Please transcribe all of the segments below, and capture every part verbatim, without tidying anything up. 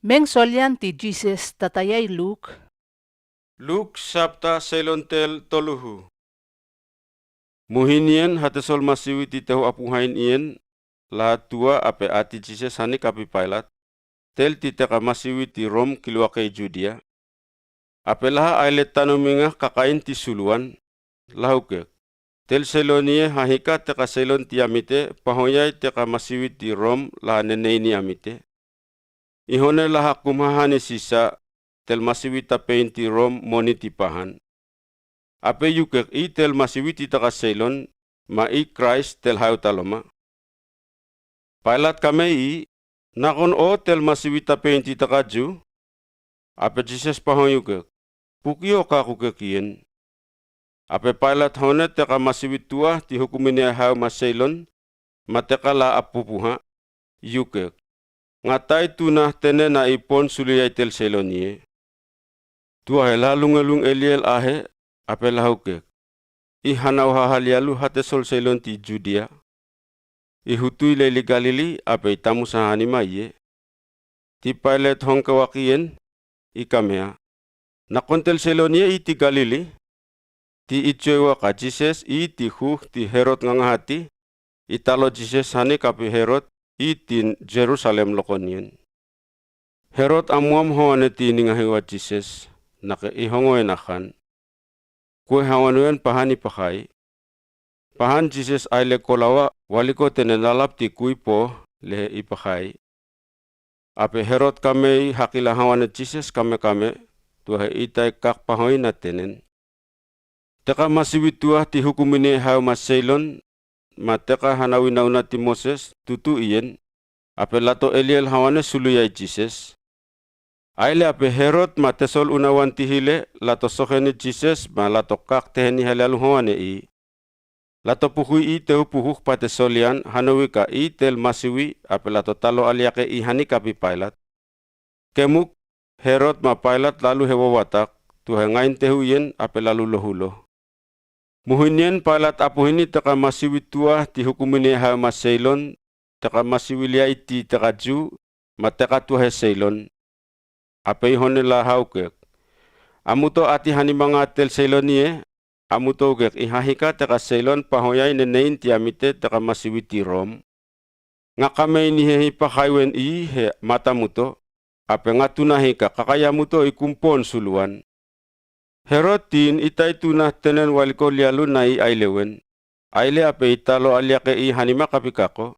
Meng solian ti Jises tatayai Luk. Luk sapta selon tel toluhu. Muhini en hatesol masiwi ti tehu apuhain ien laha tua ape ati Jises hani kapi Pailat, tel ti teka masiwi ti Rom kiluake i Judia. Ape laha aile tanominga kakain ti suluan, laha ukek: Tel selon ie hahika teka selon ti amite pahonyai teka masiwi ti Rom laha neneini amite. Ihone laha kumhahan i sisa, tel masiwi tapein ti Rom moni ti pahan. Ape i ukek i tel masiwi ti teka selon, ma i Kraist tel hayo ta loma. Pailat kamei i: Nakon o tel masiwi tapein ti teka Ju? Ape Jises pahony ukek: Puki o kak ukek ien. Ape Pailat hone teka masiwi tua ti hukumini hayo ma selon, ma teka laha apupuha, i ukek: Nga tai tuna tene na i pon suliai tel selon ie. Tuahe laha lungelung eliel ahe, ape laha ukek: I hanau haha lialu hatesol selon ti Judia. I hutui leli Galili ape i tamusa hani ma ie. Ti Pailat hongke waki ien, i kamea: Nakon tel selon ie i ti Galili? Ti i tioi waka Jises i ti huh ti Herod ngangahati, i talo Jises hani kapi Herod i tin Jerusalem lokon ien. Herod amuam hawane ti ningahiwa Jises, nake i hongo en ahan. Kue hawane wen pahan i pahai. Pahan Jises aile kolawa waliko tene lalap ti kui po lehe i pahai. Ape Herod kamei hakila hawane Jises kamekame, tuahe i tai kak pahoi na tenen. Teka masiwi tua ti hukumini hayo ma selon, ma teka hanau inauna ti Moses tutu ien, ape lato eliel hawane suluiai Jises. Aile ape Herod ma tesol unawan ti hile lato soheni Jises ma lato kak teheni halialu hawane i. Lato puhui i tehu puhuk patesol ian hanowi ka i tel masiwi ape lato talo aliake i hani kapi Pailat. Kemuk, Herod ma Pailat lalu he wawatak, tuhe ngain tehu ien ape lalu lohulo. Muhin ien Pailat apuhini teka masiwi tua ti hukumini hayo ma selon, teka masiwi liai ti teka Ju, ma teka tuahe selon. Ape i hone laha ukek: Amuto ati hani manga tel selon ie, amuto ukek i hahika teka selon pahoyai nenein ti amite teka masiwi ti Rom. Nga kamei ni hehi pahai wen i he matamuto, ape nga tuna hika kakai amuto i kumpon suluan. Herod tin i tai tuna tenen waliko lialu na i ailewen. Aile ape i talo aliake i hani ma kapi kako.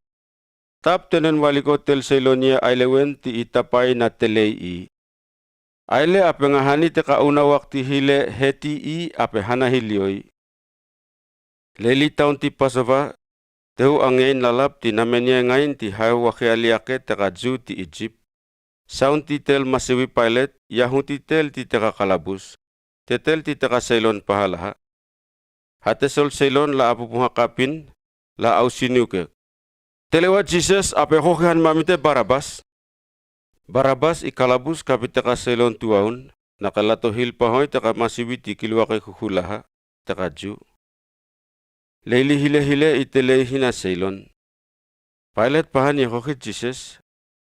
Tap tenen waliko tel selon ie ailewen ti i tapai na telei i. Aile ape nga hani teka unawak ti hile heti i ape hana hilioi. Leli taon ti Pasova, tehu angein lalap ti nameniai ngain ti hayo wake aliake teka Ju ti Ijip. Saun ti tel masiwi Pailat, yahu ti tel ti teka kalabus, tetel ti teka selon paha laha. Hatesol selon la apupuha kapin, la ausini ukek: Teleiwa Jises ape hohi hani mamite Barabas. Barabas i kalabus kapi teka selon tuaun, naka lato hil pahoi teka masiwi ti kiluake kuku laha, teka Ju. Leili hile hile i telei hina selon. Pailat pahan i hohi Jises,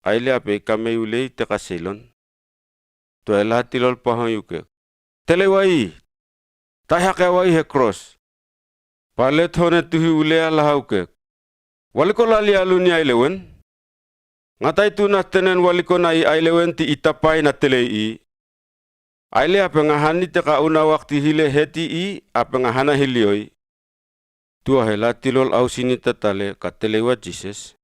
aile ape i kamei ulei teka selon. Tuai laha tilol pahoi ukek: Teleiwa i! Tai hake awa i he kros. Pailat hone tuhi ulea laha ukek: Waliko la lialu ni ailewen? Nga tai tuna tenen waliko na i ailewen ti i tapai na telei i. Aile ape nga hani teka unawak ti hile heti i ape nga hana hilioi. Tuahe laha tilol ausini tatale ka teleiwa Jises.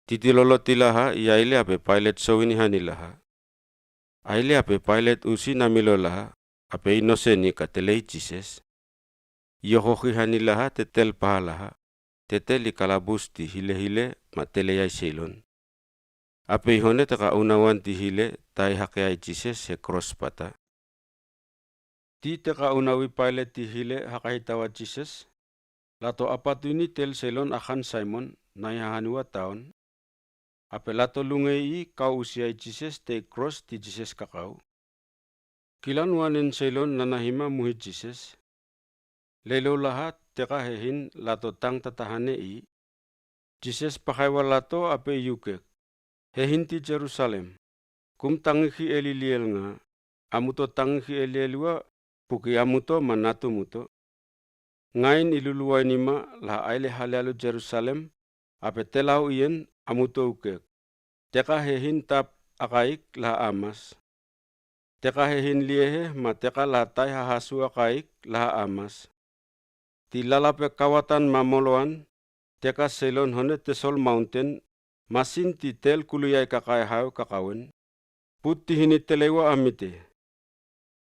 Titilolo ti laha i aile ape Pailat sowini hani laha. Aile ape Pailat usi namilo laha, ape i noseni ka telei Jises. I hohi hani laha tetel paha laha, tetel i kalabus ti hile hile ma teleiai selon. Ape i hone teka unawan ti hile tai hakeai Jises he kros pata. Ti teka unawi Pailat ti hile hakahitawa Jises, lato apatini tel selon ahan Saimon, na i hahaniwa taon. Ape lato lungei i kau usiai Jises tei kros ti Jises kakau. Kilan wanen selon nanahima muhi Jises. Leilou laha teka hehin lato tangtatahane i. Jises pahaiwa lato ape i ukek: Hehin ti Jerusalem. Kum tangiki e liliel nga, amuto tangiki e liel ua, puki amuto ma natumuto. Nga in i luluai ni ma laha aile halialu Jerusalem, ape telau ien amuto ukek. Teka hehin tap akaik laha amas. Teka hehin liehe ma teka laha tai hahasu akaik laha amas. Ti lalape kawatan mamoloan, teka seilon hone tesol maunten, masin ti tel kuluiai kakae hayo kakawen. Put ti hini teleiwa amite.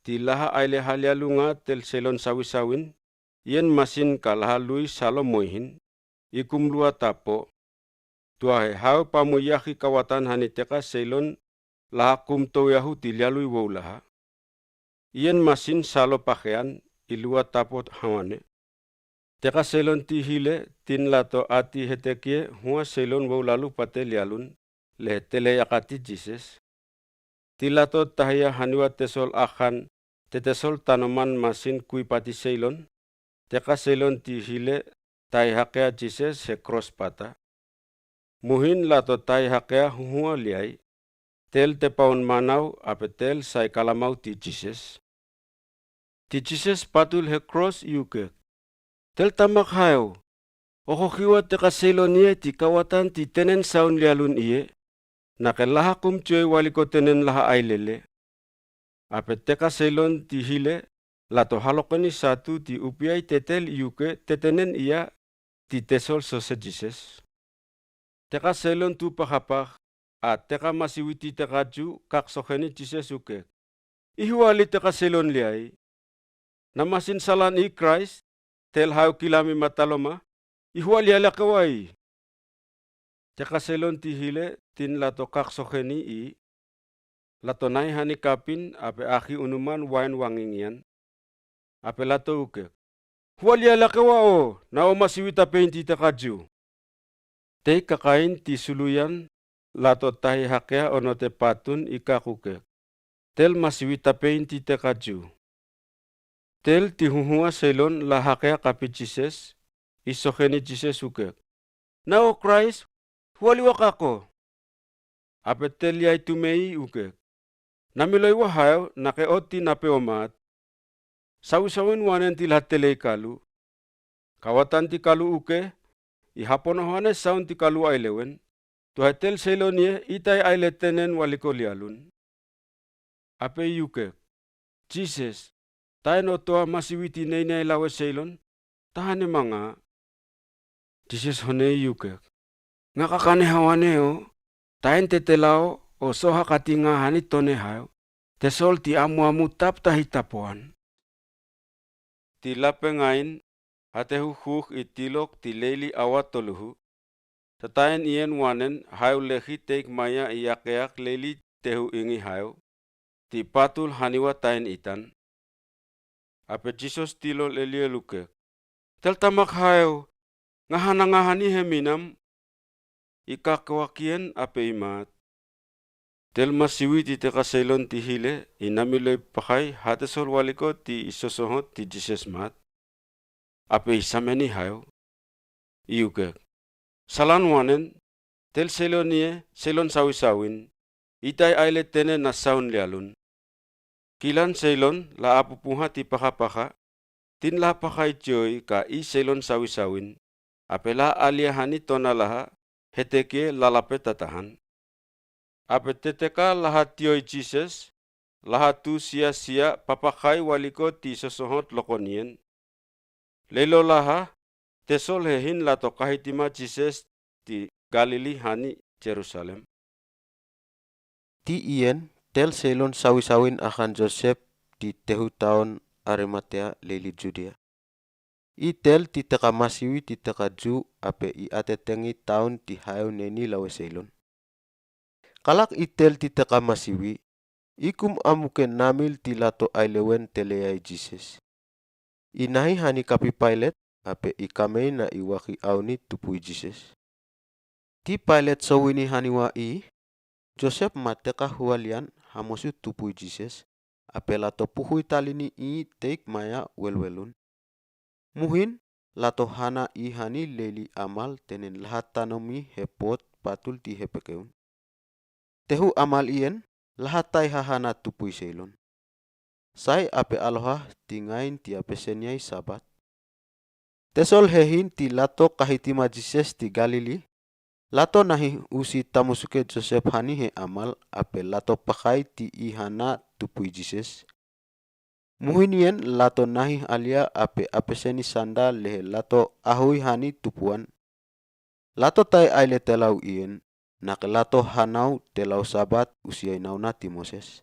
Ti laha aile halialu nga tel seilon sawisawin, ien masin ka laha lui salo moihin, i kum lua tapo. Tuahe hayo pamu iaki kawatan hani teka seilon laha kum towiahu ti lialu i woulaha. Ien masin salo pakean, i lua tapo hawane. Teka seilon ti hile, tin lato ati hetekie, hua seilon woulalu pate lialun, lehe telei akati Jises. Ti lato tahia haniwa tesol akan, tetesol tanoman masin kui pati seilon, teka seilon ti hile, tahi hakea Jises he kros pata. Muhin lato tahi hakea huhua liai, tel tepaun manau ape tel sai kalamau ti Jises. Ti Jises patul he kros i ukek. Tel tamak hayo, okokiwa teka seilon ie ti kawatan ti tenen saun lialun ie, nake laha kum tioi waliko tenen laha ailele. Ape teka seilon ti hile, lato halokeni satu ti upiai tetel i uke tetenen ia ti tesol sose Jises. Teka seilon tu pakapak, a teka masiwi ti teka Ju kaksokeni Jises ukek. Ihuali teka seilon liai. Na masin salan i Kraist, tel hayo kila mi matalo ma, ihuali ale akewa i. Teka seilon ti hile, tin lato kaksokeni i, lato nai hani kapin, ape aki unuman waen wangingian. Ape lato ukek. Huali ale akewa o, na o masiwi tapein ti teka Ju. Tei kakain ti suluyan, lato tahi hakea onote patun i kak ukek. Tel masiwi tapein ti teka Ju. Tel ti huhua seilon laha hakea kapi Jises, i sokeni Jises ukek. Na o Kraist, huali wa kako. Ape tel liai tumei ukek. Na miloi wa hayo, nake ot ti nape o mat. Sawisawin wanen ti laha telei kalu. Kawatan ti kalu uke, i hapono hane saun ti kalu ailewen. Tuahe tel seilon ie, itai aile tenen waliko lialun. Ape i ukek. Jises, taen o toa masiwi ti neinai lawe seilon, tahan e ma nga. Jises hone i ukek. Nga kakane hawane o, taen tetelao, o soha kati nga hani tone hayo, tesol ti amuamu tap tahi tapoan. Ti lape nga in, hatehu huk i tilok ti leili awa toluhu. Tataen ien wanen hayo leki teik maia i akeak leili tehu ingi hayo. Ti patul haniwa taen itan. Ape Jises tilol eliel ukek. Tel tamak hayo, nga hana nga hani he minam, i kakewakien ape i mat. Tel masiwi ti teka seilon ti hile, i na miloi pakai, hatesol waliko ti i sosohot ti Jises mat. Ape i sameni hayo. I ukek. Salan wanen, tel seilon ie, seilon sawisawin, itai aile tenen na saun lialun. Kilan seilon, laha apupuha ti pakapaka, tin laha pakai tioi ka i seilon sawisawin, ape laha alia hani tona laha, hetekie lalape tatahan. Ape teteka laha tioi Jises, laha tu siasia papakai waliko ti sosohot lokonien. Leilo laha, tesol hehin lato kahitima Jises ti Galili hani Jerusalem. Ti ien, tel seilon sawisawin akan Josep ti tehu taon Arimatea leili Judea. I tel ti teka masiwi ti teka Ju ape i atetengi taon ti hayo neni lawe seilon. Kalak i tel ti teka masiwi, i kum amuke namil ti lato ailewen teleai Jises. I nahi hani kapi Pailet, ape i kamei na i waki auni tupui Jises. Ti Pailet sowini haniwa i, Josep ma teka hualian hamosu tupui Jises, ape lato puhui talini i teik maia welwelun. Muhin, lato hana i hani leili amal tenen laha tanomi he pot patul ti hepeke un. Tehu amal ien, Laha tai hahana tupui seilon. Sai ape aloha ti ngain ti ape seniai sabat. Tesol hehin ti lato kahitima jises ti galili. Lato nahi usi tamusuke josep hani he amal ape lato pakai ti ihana tupui jises. Muhinien lato nahi alia ape ape seni sanda lehe lato ahui hani tupuan. Lato tai aile telau ien nake lato hanau telau sabat usi ai nauna ti moses.